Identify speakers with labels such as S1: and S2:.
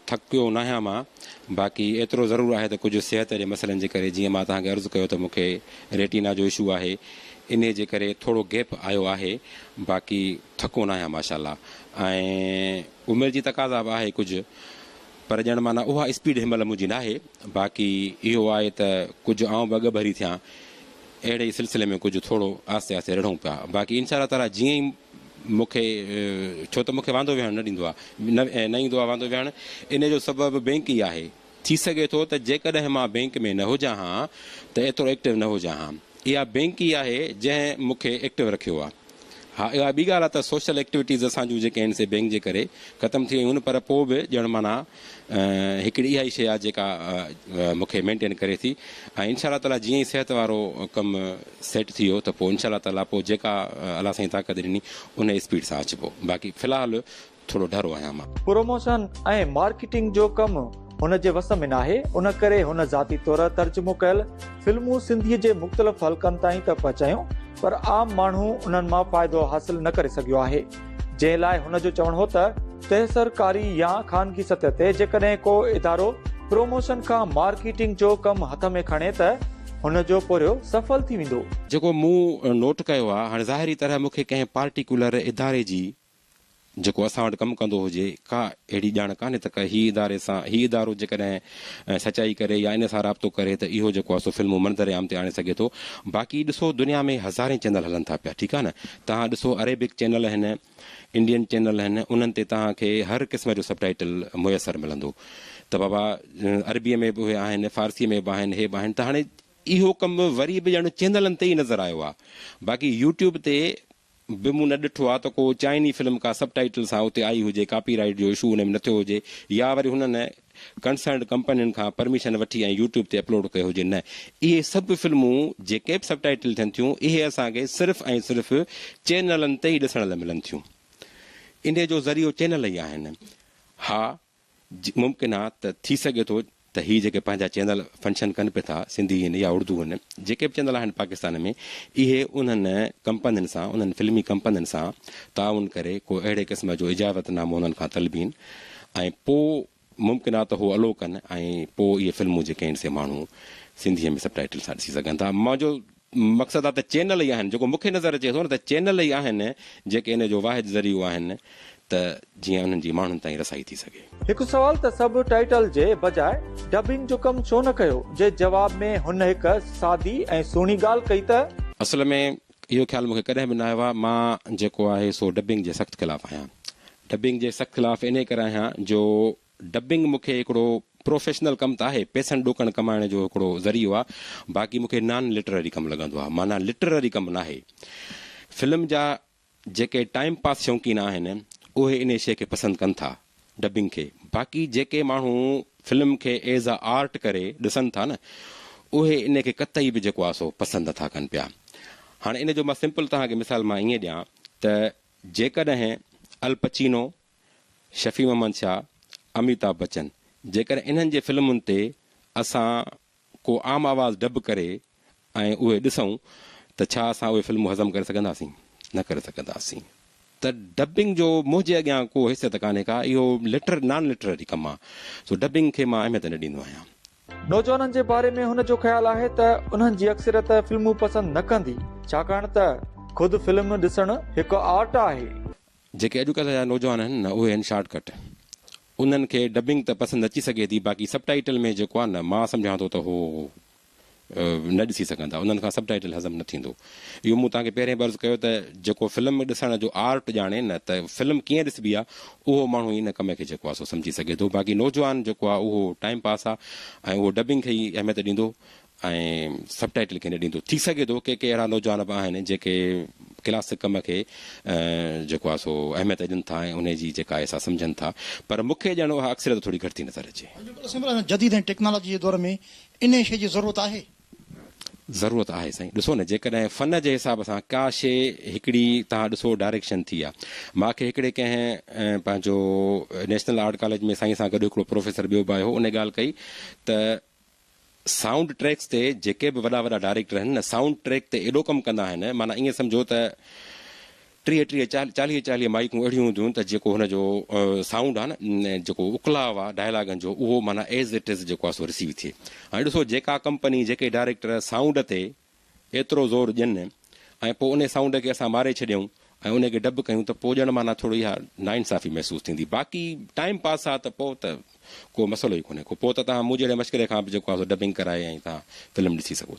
S1: ٿڪيو ناهيان مان، باقي ايترو ضرور آهي ته ڪجهه صحت جي مسئلن جي ڪري جيئن مان توهان کي عرض ڪيو ته مون کي ريٽينا جو اشو آهي انهي جي ڪري ٿورو گيپ آيو آهي باقي ٿڪو ناهيان ماشاء الله ۽ عمر جي تقاضا به آهي ڪجهه پر ڄڻ معنيٰ اها اسپيڊ هن مهل منهنجي ناهي باقي اهو آهي ته ڪجهه آئون به اڳڀري ٿيان اهڙي ئي سلسلي ۾ ڪجهه ٿورو آهستي آهستي رڙهون پيا باقي انشاء الله تعاليٰ جيئن ئي مون کي ڇو ته مون کي واندو ويهڻ نه ڏيندو آهي نه ايندو آهي واندو ويهڻ ان جو سبب بينڪ ئي آهي ٿي سگهي ٿو ته جيڪڏهن مان بينڪ ۾ نه هجان ها ته ايترو ايڪٽو نه هجان ها اها بينڪ ئي آهي جنهن مون کي ايڪٽو رکيو آهي ها اها ٻي ڳالهه آهي ته سوشل ايڪٽيوٽيز اسان جون جيڪي آهن سي بينڪ جي ڪري ختم ٿي ويون آهن پر پوء به ڄڻ معنيٰ هڪڙي اها ئي شيء آهي جيڪا مون کي مينٽين ڪري ٿي ۽ انشاء الله تعاليٰ جيئن ئي صحت وارو ڪم سيٽ ٿي ويو ته پوء انشاء الله تعاليٰ پوء جيڪا الله سائين طاقت ڏني ان اسپيڊ سان اچبو باقي في الحال ٿورو ڍرو آهيان مان.
S2: پروموشن ۽ مارڪيٽنگ جو ڪم هن جي وس ۾ ناهي ان ڪري هن ذاتي طور ترجمو ڪيل فلمون سنڌي جي مختلف حلقن تائين ته پهچايون پر عام ماڻهو انهن مان فائدو حاصل نه ڪري سگهيو آهي جنهن لاء هن جو چوڻ هو ته تهسرڪاري يا خانگي سطح تي جيڪڏهن ڪو ادارو پروموشن کان مارڪيٽنگ جو ڪم هٿ ۾ کڻي ته هن جو پورهيو سڦل ٿي ويندو.
S1: جيڪو مون نوٽ ڪيو آهي هاڻي ظاهري طرح مون کي ڪنهن پارٽيڪولر اداري جي جيڪو اسان وٽ ڪم ڪندو هجي ڪا اهڙي ڄاڻ ڪانهي ته هي اداري سان هي ادارو جيڪڏهن سچائي ڪري يا ان سان رابطو ڪري ته اهو جيڪو آهي سو فلمون منظر عام تي آڻي سگهي ٿو باقي ڏسو دنيا ۾ هزارين چينل هلن ٿا پيا ٺيڪ آهي نه توهان ڏسو اريبڪ چينل آهن انڊين چينل آهن انهن تي توهان کي هر قسم جو سب ٽائيٽل ميسر ملندو ته بابا عربي ۾ به اهي آهن فارسي ۾ به آهن هي به آهن ته هاڻي اهو ڪم وري به ڄڻ چينلن تي ئي نظر آيو آهي باقي يوٽيوب تي به مون نه ڏٺو آ ته ڪو چائني فلم ڪا سب ٽائيٽل سان اتي آئي هجي ڪاپي رائيٽ جو اشو ان ۾ نه ٿيو هجي يا وري هنن ڪنسرنڊ ڪمپنين کان پرميشن وٺي ۽ يوٽيوب تي اپلوڊ ڪيو هجي نه اهي سڀ فلمون جيڪي به سب ٽائيٽل ٿين ٿيون اهي اسان کي صرف ۽ صرف چينلن تي ئي ڏسڻ لاء ملن ٿيون انهي جو ذريعو چينل ئي آهن ها ممڪن آ ته ٿي سگهي ٿو ته هي جيڪي پنهنجا چينل فنڪشن ڪن پيا ٿا سنڌي هن يا اردو هن جيڪي به چينل آهن پاڪستان ۾ اهي انهن ڪمپنين سان انهن فلمي ڪمپنين سان تعاون ڪري ڪو اهڙي قسم جو اجازت نامو انهن کان طلبين ۽ پو ممڪن آ ته هو الو ڪن ۽ پو اهي فلمون جيڪي آهن سي ماڻهو سنڌي ۾ سب ٽائيٽل سان ڏسي سگهن ٿا منهنجو مقصد آ ته چينل ئي آهن جيڪو مونکي نظر اچي ٿو نه ته چينل ئي آهن جيڪي ان جو واحد ذريعو آهن ته جيئن انهن جي ماڻهن تائين رسائي ٿي سگهي.
S2: هڪ سوال ته سب ٽائيٽل جي بجاء ڊبنگ جو ڪم ڇو نه ڪيو جي جواب ۾ هن هڪ سادي ۽ سهڻي ڳالهه ڪئي ته.
S1: اصل ۾ اهو خيال مونکي ڪڏهن به نه آيو آ مان جيڪو آهي سو ڊبنگ جي سخت خلاف آهيان ڊبنگ جي سخت خلاف انهي ڪري آهيان جو ڊبنگ مون کي هڪڙو پروفيشنل ڪم ته آهي، پئسن ڏوڪڙ ڪمائڻ جو هڪڙو ذريعو آهي، باقي مون کي نان لٽرري ڪم لڳندو آهي، معنيٰ لٽرري ڪم ناهي. فلم جا جيڪي ٽائيم پاس شوقين آهن، اهي انهي شيء کي پسند ڪن ٿا، ڊبنگ کي، باقي جيڪي ماڻهو فلم کي ايز ا آرٽ ڪري ڏسن ٿا نه، اهي انهي کي قطعي به جيڪو آهي سو پسند نٿا ڪن پيا. هاڻي ان جو مان سمپل توهان کي مثال مان ائين ڏيان ته جيڪڏهن الپچينو شفيع محمد شاهه، اميتاڀ بچن جيڪڏهن انهن جي فلمن تي اسان ڪو عام آواز ڊب ڪري ۽ اهي ڏسون ته ڇا اسان اهي فلمون هضم ڪري سگهنداسين؟ نه ڪري سگهنداسين ته ڊبنگ جو منهنجي اڳيان ڪو حيثيت ڪانهي ڪا اهو لٽر نان لٽرري ڪم آ سو ڊبنگ کي مان اهميت نه ڏيندو آهيان.
S2: نوجوانن جي باري ۾ هن جو خيال آهي ته انهن جي اڪثريت فلمون پسند نه ڪندي ڇاڪاڻ ته خود فلم ڏسڻ هڪ آرٽ آهي.
S1: جيڪي اڄڪلهه جا نوجوان آهن نه اهي آهن شارٽ ڪٽ انهن کي ڊبنگ ته پسند اچي سگهي ٿي باقي سب ٽائيٽل ۾ جيڪو آهي نه مان سمجهان ٿو ته هو نه ڏسي سگهندا انهن کان سب ٽائيٽل هضم نه ٿيندو اهو مون توهان کي پهرين به عرض ڪيو ته جيڪو فلم ڏسڻ جو آرٽ ڄاڻي نه ته فلم ڪيئن ڏسبي آهي اهو ماڻهو ئي ان ڪم کي جيڪو آهي سو سمجهي سگهي ٿو باقي نوجوان جيڪو آهي اهو ٽائيم پاس آهي ۽ اهو ڊبنگ کي ئي اهميت ڏيندو ۽ سب ٽائيٽل کي نه ڏيندو. ٿي سگهي ٿو ڪي ڪي اهڙا نوجوان به آهن جيڪي ڪلاسڪ ڪم کي جيڪو آهي سو اهميت ڏين ٿا ۽ انهي جي جيڪا آهي سا سمجهن ٿا پر مون کي ڄڻ اها اڪثريت ٿوري گهٽ ٿي نظر اچي.
S3: اڄڪلهه سائين اسان جديد ۽ ٽيڪنالاجي جي دور ۾ انهي شيء جي ضرورت آهي؟
S1: ضرورت آهي سائين ڏسو نه جيڪڏهن فن جي حساب سان ڪا شيء هڪڙي توهان ڏسو ڊائريڪشن ٿي آ مان کي هڪڙي ڪنهن پنهنجو نيشنل آرٽ ڪاليج ۾ سائين سان گڏ هڪڙو پروفيسر ٻيو به آيو هو انهي ڳالهه ڪئي ته سائونڊ ٽريڪس تي جيڪي به وڏا وڏا ڊائريڪٽر آهن نه سائونڊ ٽريڪ تي ايڏو ڪم ڪندا آهن معنيٰ ائين سمجهو ته 30 30 40 40 مائيڪون اهڙيون هونديون آهن ته جيڪو هن جو سائونڊ آهي نه جيڪو اڪلاء آهي ڊائلاگن جو اهو معنيٰ ايز it is جيڪو آهي سو رسيو ٿئي. هاڻي ڏسو جيڪا ڪمپني جيڪي ڊائريڪٽر سائونڊ تي ايترو زور ڏين ۽ پوء انهي سائونڊ کي اسان ماري ڇڏيون ۽ انهي کي ڊب ڪيون ته پوء ڄڻ معنيٰ ٿورو اها ناانصافي محسوس ٿيندي. باقي ٽائيم پاس آهي ته پوء ته ڪو مسئلو ئي ڪونهي ڪو پوء ته توهان مون جهڙي مشڪري کان به جيڪو آهي سو ڊبنگ ڪرائي ۽ توهان فلم ڏسي سگهو ٿا.